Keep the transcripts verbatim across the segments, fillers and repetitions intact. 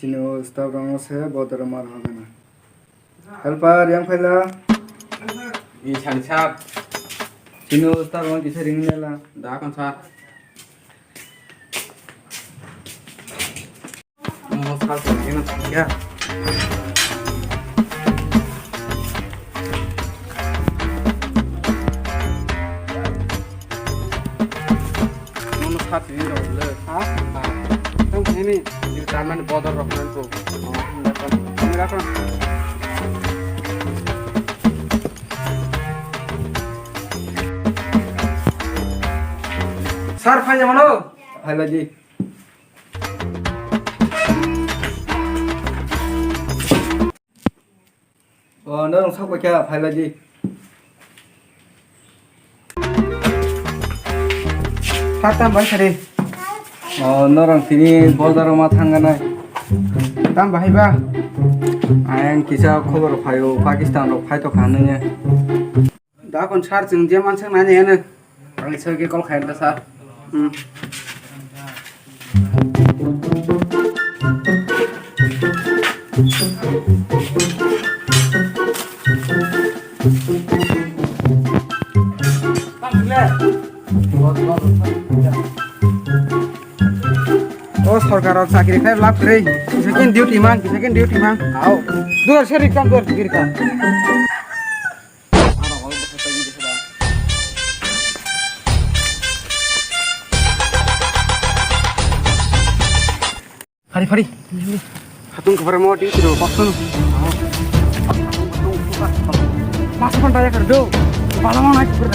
Chini o staff rok se bodol ma rw gana. Helper, yang phaila. I sani sir. Chini o staff rok kisa ring nela. Da kon sir. Mo sir ko ring na ya. Mono sat ni rok le. Ha? Ha. Tong ni ni. Ni taman bodol rok nan ko. Oh, ni kon. Ni kon. Sir, phai jabo no? Phai lagi. O, norong sok bai kha, phai lai di. Kha tam bai sari. O, norong tini bozaro ma thangganai. Tam bahai ba? Ayang kisa khobor phaio, Pakistan rok phai tokha hinwi. Da kon sir, chwng je mansak nani heno. Ang isor ke call khaina sir. Hmm. O sorkar rok chakri khai lab kwrwi. Kisa khe duty mang, kisa khe duty mang. Au. Duar seri kam duar seri kam. Phari, phari. Hatung khabar mo di siro, paksun. Mas kon daya kar do. Bala mo nai kar.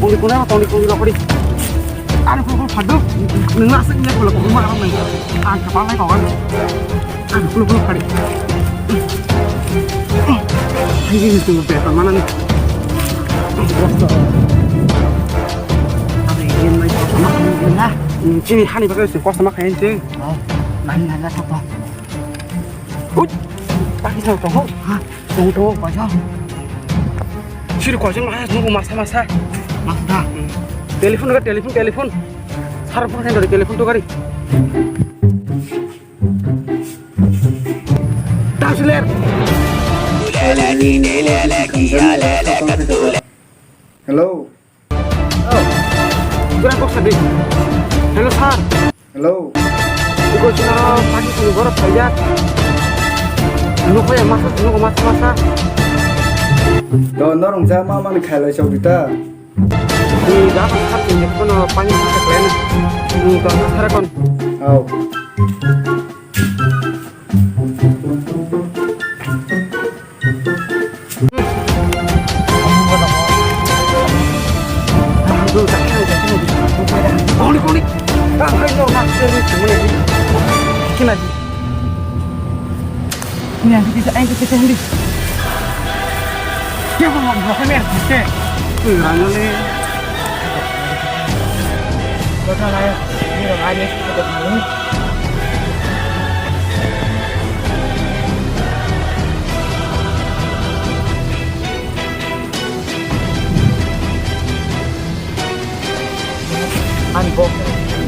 Tongdi kuna, tongdi, tongdi, lokori. Ano ko phadu. Nang nasa ini ko ko ma nang. Ang kapal nai ko kan. Ang kulo kulo kari. Hai ini tu beton mana ni? Kosto. Apa ini mai kosto mak ini lah. Chini hani bagwi kosto mak hai chini. Oh, nang nang lah apa? Ui, tak bisa tu. Ha, tu tu kosto. Sir kosto mah nunggu masa masa. Masa. Telepon ke telepon telepon. Sar phone dari telepon tu kari. Tang siler. Hello. Kurang kok sedih. Hello, sir. Hello. Iko sina pagi sini borok kaya. Nuko ya masa, nuko masa masa. Do norong ja ma mani khailai sok dita. Di gabang sar sini kono pani masa klen. Nuko masa kon. Au. Ani bo.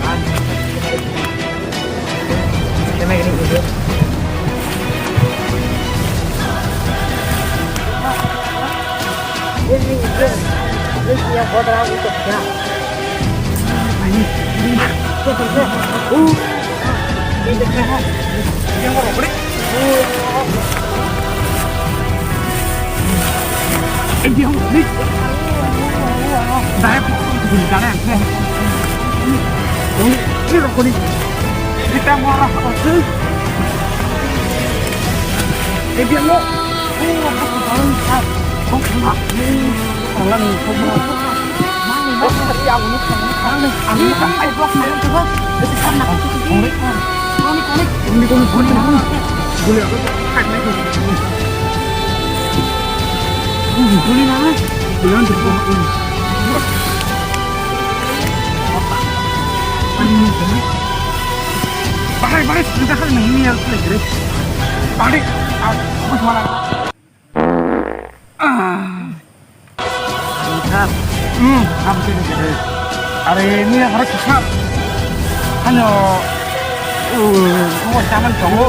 Ani. Kena gini gitu. Ini rokoni. Kita mau arah apa sih? Eh, dia mau. Oh, apa kau tahu, Kak? Kau kena. Tangan, kau mau. Mana, mana? Oh, tadi aku nih, tangan. Mana? Aku tak, ayo, blok, mana, coba? Itu kan, aku tuh. Konek, konek. Konek, konek, konek, konek. Boleh aku tak naik. Boleh, mana? Boleh, untuk. Bahai, bahai, sudah kan ini yang klik, klik. Balik. Ah, aku salah. Ah. Sir. Hmm, apa sih ini? Are ini harus sir. Hanya, uh, mau zaman tongo.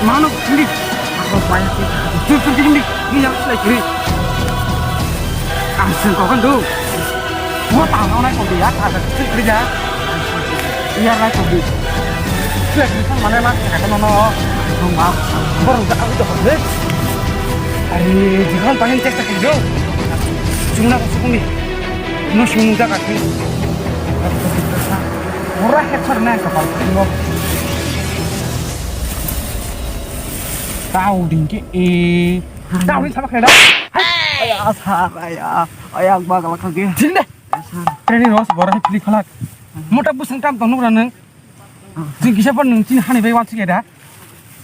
Mana ini? Aku banyak sih. Tuh, tuh, ini, ini yang klik, klik. Ang sengkok kan tuh. Gua tahu naik kopi ya, tak ada klik, klik ya. Iya, naik kopi. Klik, klik, mana, Mas? Kata mama, oh. Bang, Bang. Baru udah, udah, klik. Ari, jangan panggil cek, cek, dong. Cuma aku suka nih. Lu sih muda kaki. Murah ya, sir, naik kapal. Tahu dingke, eh. Tahu ini sama kayak dah. Ayah, asar, ayah. Ayah, gua galak lagi. Sini deh. Training ros borok hai philip phalak. Mota bwswng tam tong nugra nwng. Chwng kisa phan nwng chini hani bai wansuk ya da.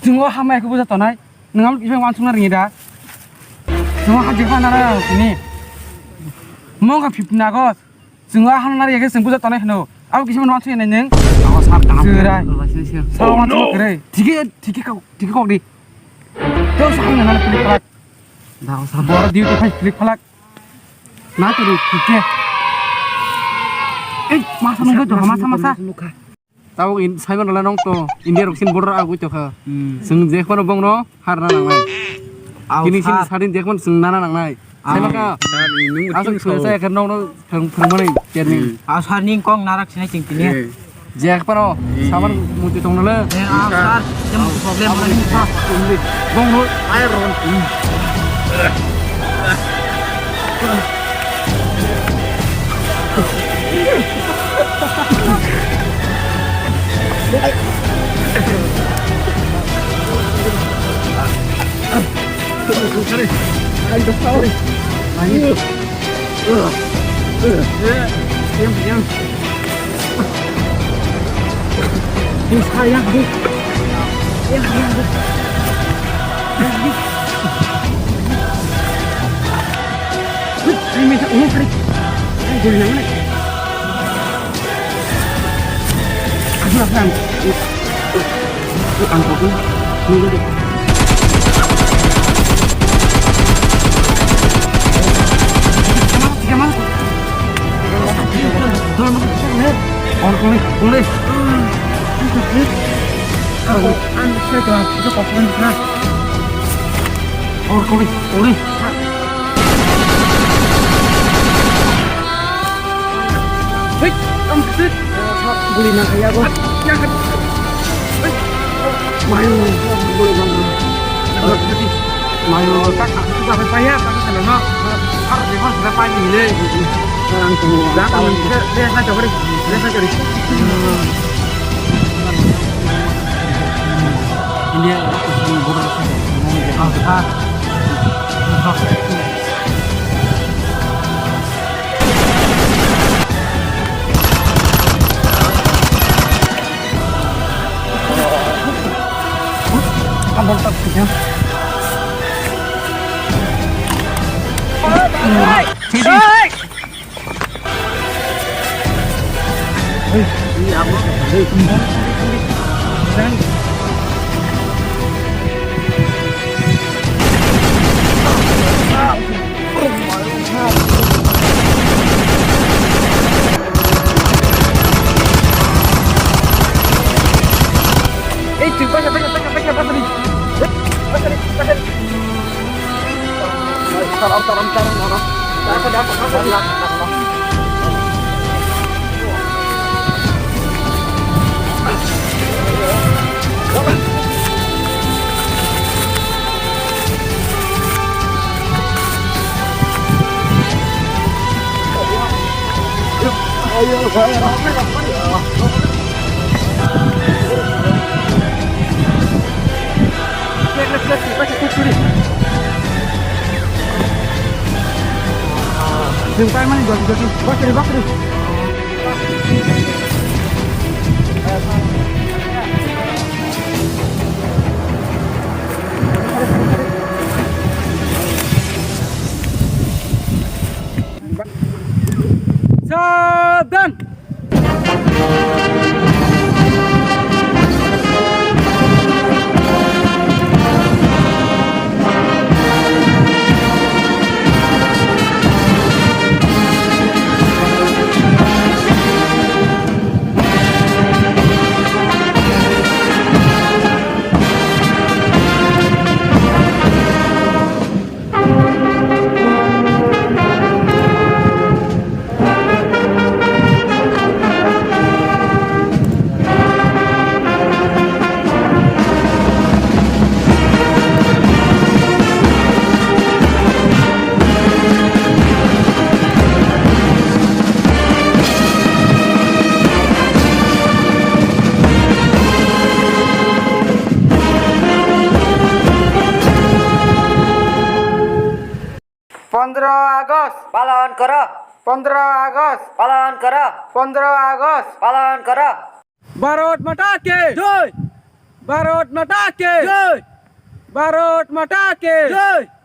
Chwng o hamya khe buja tonai. Nwng amo kisa wansuk na ringi da. Chwng o hajik phan nara tini. Mongkha fifteen August. Chwng o hano nari ya khe chwng buja tonai hwno. Abo kisa phan wansuk ya nai nwng. Abo sar kaham. Chwrai. Sar wansuk kwrwi. Thike, thike kok, thike kok di. Tei sa hang nana philip phalak. Borok duty phai philip phalak. Na turu thike. Ei, masa nunggu tuh, masa, masa. Tau in, Simon rwla nong to, India rok sin border agui to kha. Hmm. Seng je kono bong no, har na nang nai. Au, kini sin sar. Sadin je kono seng nana nang nai. Au. Simon ka. Sar, nung asal kini suya kau. Saya kan nong no, phang, phang mana, chairman. Hmm. Au, sar ning kong narak sini cing kini. Eh. Jek paro, saman muti tong nale. Eh, ah, sir, yang problem mana ni, sir? Bong ro, air ron. Diam, diam. Ini sayang, Bu. Yang, yang, Bu. Yang, Bu. Ini minta uang, Frik. Yang, jangan, jangan. Aku rasa ang, ang, aku, nunggu deh. Tiga mana? Tiga mana? Dua mana? Orang kulit, kulit. Aku, ang, saya telah, itu kok kulit, nah. Or kori, kori. Hei, am kit. Guli na kaya go. Ya kan. Mayo, guli na. Mayo, tak aku sudah berpaya, tak sana no. Har de har sudah paya ni le. Sekarang tuh. Dah, kalau dia, dia saya coba deh. Dia saya coba deh. India, border. Ei, tui, pasa, pasa, pasa, pasa, pasa di. Pasa di, pasa di. Taram, taram, taram, taram. Pasa, pasa, pasa di. Ayo, ayo, ayo. Chwng paimani joti joti, bakri bakri. Sabdan! Pondro August. Palon koro. Pondro August. Palon koro. Pondro August. Palon koro. Bharat Mata ki. Jai. Bharat Mata ki. Jai. Bharat Mata ki. Jai.